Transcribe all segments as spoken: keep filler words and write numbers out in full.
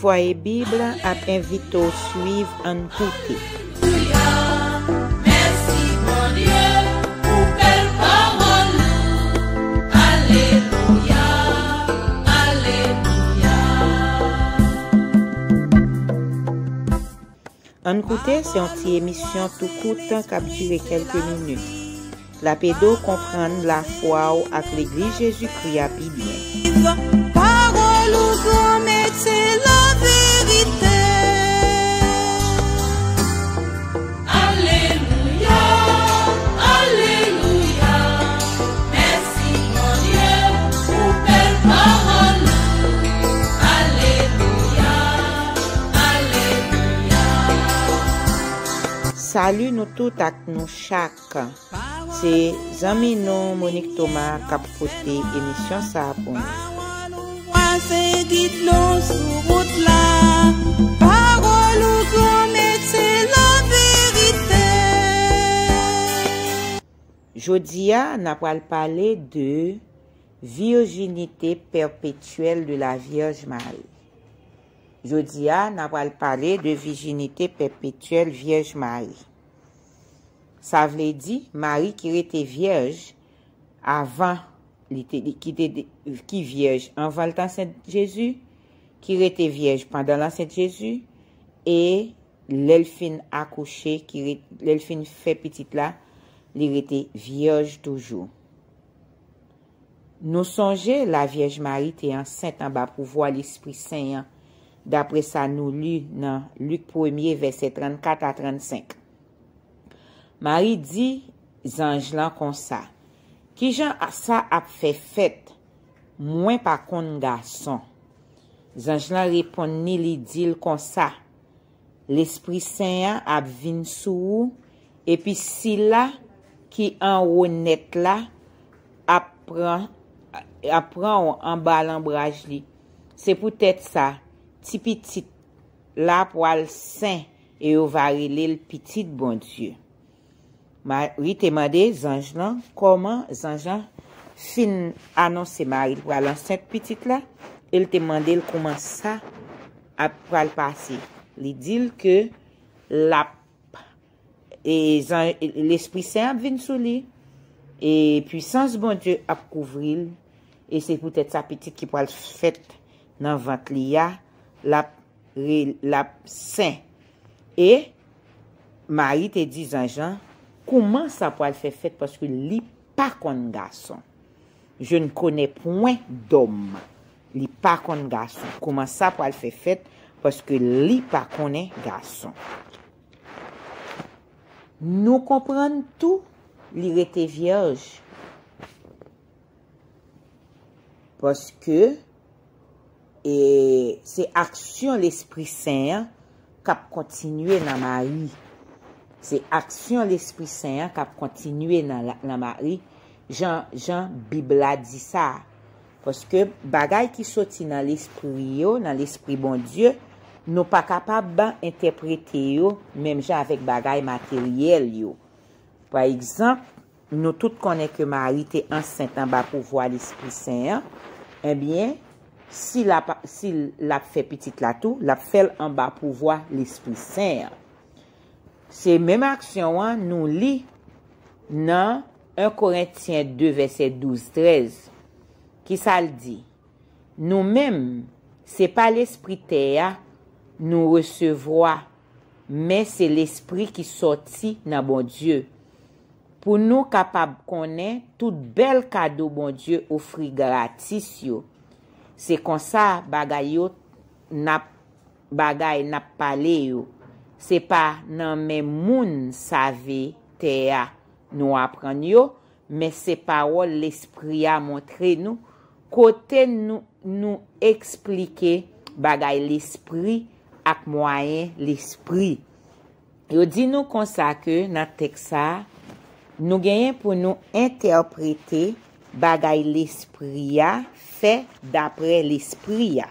Fwaye Bib ap envite w swiv Ann Koute. Mèsi Bondye pou bèl pawòl ou. Alelouya, alelouya. Ann Koute se yon ti emisyon tou kout k ap dire kèlke minit. L ap ede w konprann lafwa w ak Legliz Jezikri a pi byen. Pawòl ou granmèt se laverite. Alelouya, alelouya. Mèsi Bondye pou bèl pawòl ou. Alelouya, alelouya. Salut nou tout ak nou chak. Se zanmi nou Monique Thomas k ap pote emisyon sa a pou nou. Pawòl ou vwa se gid nou sou wout la. Pawòl ou granmèt se laverite. Jodi a, n ap pral pale de virginité perpétuelle de la Vierge Marie. Jodi a, n ap pral pale de vijinite pèpetyèl Vyèj Mari. Sa vle di, Mari ki rete vyèj avan li te, ki te, ki vyèj anvan l t ansent Jezi, ki rete vyèj pandan l ansent Jezi, e lè l fin akouche, ki re-, lè l fin fè pitit la, li rete vyèj toujou. Nou sonje Lavyèj Mari te ansent anba pouvwa Lespri Sen an, dapre sa nou li nan Lik premye, vèsè trannkat a trannsenk. Mari di zanj lan konsa, "Kijan sa ap fè fèt? Mwen pa konn gason." Zanj lan reponn ni, li di l konsa, "Lespri Sen an ap vin sou ou, epi Sila ki anwo nèt la ap pran, ap pran w anba lanbraj li. Se poutèt sa, ti pitit la pral sen e yo va rele l Pitit Bondye." Mari te mande zanj lan kòman zanj lan fin anonse Mari l pral ansent pitit la, e l te mande l kòman sa ap pral pase. Li di l ke l ap, e, zanj, Lespri Sen ap vin sou li, e pwisans Bondye ap kouvri l, e se poutèt sa pitit ki pral fèt nan vant li a, l ap re-, l ap sen. E Mari te di zanj lan, "Kòman sa pral fè fèt, paske li pa konn gason? Je ne connais point d'homme." Li pa konn gason. Kòman sa pral fè fèt, paske li pa konnen gason? Nou konprann tou, li rete vyèj. Paske, e, se aksyon Lespri Sen an k ap kontinye nan Mari. Se aksyon Lespri Sen an k ap kontinye nan la, nan Mari, jan, jan Bib la di sa. Paske bagay ki soti nan lespri yo, nan lespri Bondye, nou pa kapab entèprete yo menm jan avèk bagay materyèl yo. Pa egzanp, nou tout konnen ke Mari te ansent anba pouvwa Lespri Sen an. Ebyen, si l ap, si l ap fè pitit la tou, l ap fè l anba pouvwa Lespri Sen an. Se menm aksyon an nou li nan en Korentyen de, vèsè douz, trèz. Kisa l di? Nou menm, se pa lespri tè a nou resevwa, men se Lespri ki sòti nan Bondye, pou nou kapab konnen tout bèl kado Bondye ofri gratis yo. Se konsa bagay yo n ap, bagay n ap pale yo, se pa nan men moun save tè a nou aprann yo, men se pawòl Lespri a montre nou, kote nou, nou eksplike bagay Lespri ak mwayen Lespri. Yo di nou konsa ke nan tèks sa a, nou genyen pou nou entèprete bagay Lespri a fè dapre Lespri a.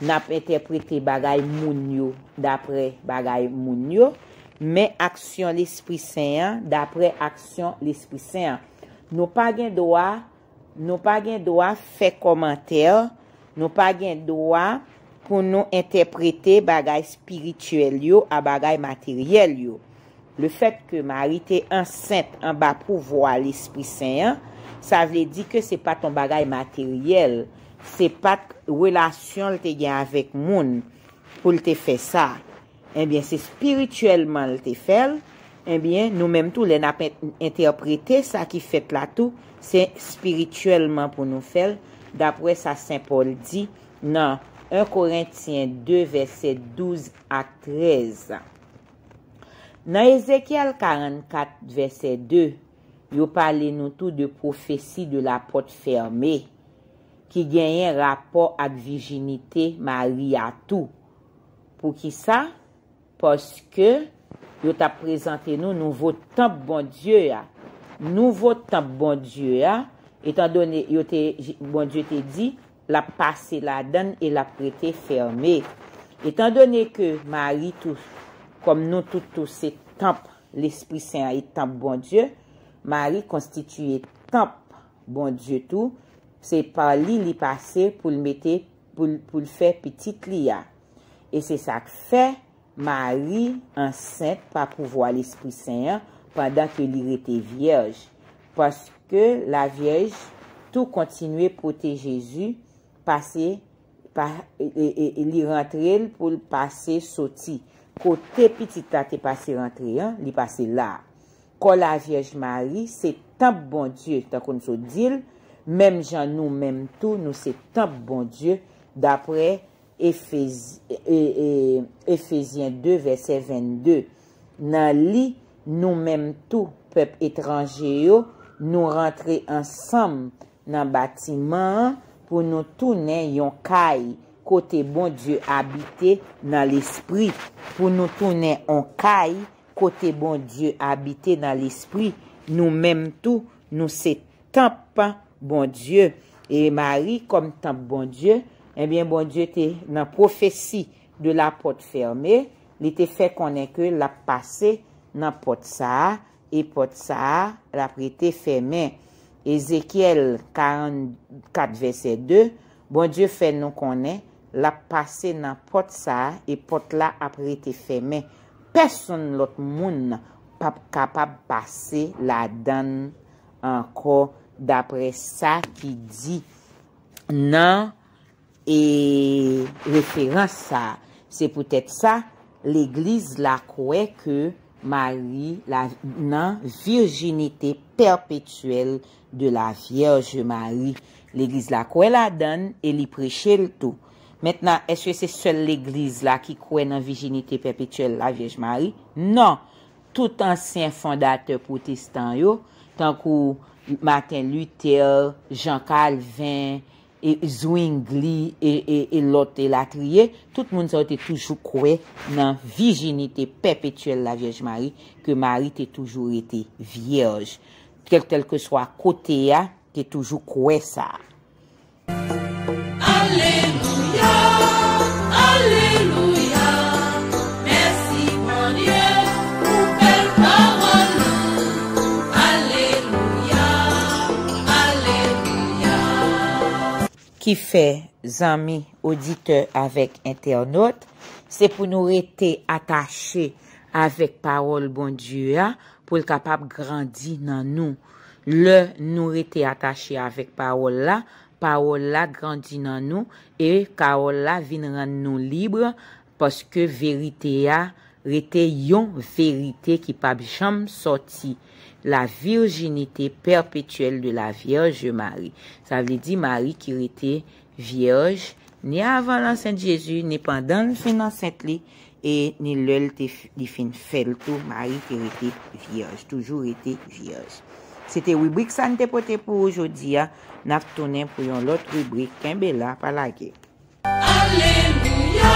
N ap entèprete bagay moun yo dapre bagay moun yo, men aksyon Lespri Sen an dapre aksyon Lespri Sen an. Nou pa gen dwa, nou pa gen dwa fè kòmantè, nou pa gen dwa pou nou entèprete bagay espirityèl yo a bagay materyèl yo. Lefètke Mari te ansent anba pouvwa Lespri Sen an, sa vle di ke se pa t yon bagay materyèl, se pa t relasyon l te gen avèk moun pou l te fè sa. Ebyen, se espirityèlman l te fè l. Ebyen, nou menm tou, lè n ap en-, entèprete sa ki fèt la tou, se espirityèlman pou nou fè l, dapre sa Sen Pòl di nan en Korentyen de, vèsè douz ak trèz. Nan Ezekyèl karannkat, vèsè de, yo pale nou tou de pwofesi de la pòt fèmen, ki genyen rapò ak vijinite Mari a tou. Poukisa? Paske yo t ap prezante nou nouvo tanp Bondye a. Nouvo tanp Bondye a, etandone yo te, Bondye te di, l ap pase ladan l e l ap rete fèmen. Etandone ke Mari tou, kòm nou tout tou, se tanp Lespri Sen an e tanp Bondye, Mari konstitiye tanp Bondye tou, se pa li li pase pou l mete, pou l, pou l fè pitit li a. E se sa k fè Mari ansent pa pouvwa Lespri Sen an pandan ke li rete vyèj. Paske Lavyèj tou kontinye pote Jezi pase, pa, e, e, e, li rantre l pou l pase soti. Kote pitit la te pase rantre an, li pase la. Kò Lavyèj Mari se tanp Bondye, tankou n sot di l, menm jan nou menm tou, nou se tanp Bondye, dapre Efez-, e, e, Efezyen de, vèsè vennde. Nan li, nou menm tou, pèp etranje yo, nou rantre ansanm nan batiman an pou nou tounen yon kay kote Bondye abite nan lespri, pou nou tounen yon kay kote Bondye abite nan lespri, nou menm tou, nou se tanp Bondye. E Mari, kòm tanp Bondye, ebyen, Bondye te nan pwofesi de la pòt fèmen, li te fè konnen ke l ap pase nan pòt sa a, e pòt sa a, l ap rete fèmen. Ezekyèl karannkat, vèsè de, Bondye fè nou konnen l ap pase nan pòt sa a, e pòt la ap rete fèmen. Pèsonn lòt moun p ap kapab pase ladan l ankò, dapre sa ki di nan e referans sa a. Se poutèt sa, Legliz la kwè ke Mari la, nan virjinite pèpetyèl de la Vyèj Mari. Legliz la kwè ladan l e li preche l tou. Mentnan, èske se sèl legliz la ki kwè nan vijinite pèpetyèl Lavyèj Mari? Non. Tout ansyen fondatè pwotestan yo, tankou Martin Luther, Jean Calvin, e Zwingli, e, e, e lòt elatriye, tout moun sa yo te toujou kwè nan vijinite pèpetyèl Lavyèj Mari, ke Mari te toujou rete vyèj. Kèl, kèlkeswa kote a, te toujou kwè sa. Alelouya, alelouya, mèsi Bondye pou bèl pawòl ou. Alelouya, alelouya. Kifè, zanmi, oditè avèk entènòt, se pou nou rete atache avèk pawòl Bondye a, pou l kapab grandi nan nou. Lè nou rete atache avèk pawòl la, pawòl la grandi nan nou, e pawòl la vin rann nou lib, paske verite a rete yon verite ki p ap janm sòti. La virginité perpétuelle de la Vierge Marie. Sa vle di Mari ki rete vyèj, ni avan l ansent Jezi, ni pandan l fin ansent li, e ni lè l te f-, li fin fè l tou, Mari te rete vyèj, toujou rete vyèj. Se te ribrik sa n te pote pou ou jodi a. N ap tounen pou yon lòt ribrik. Kenbe la, pa lage. Alelouya,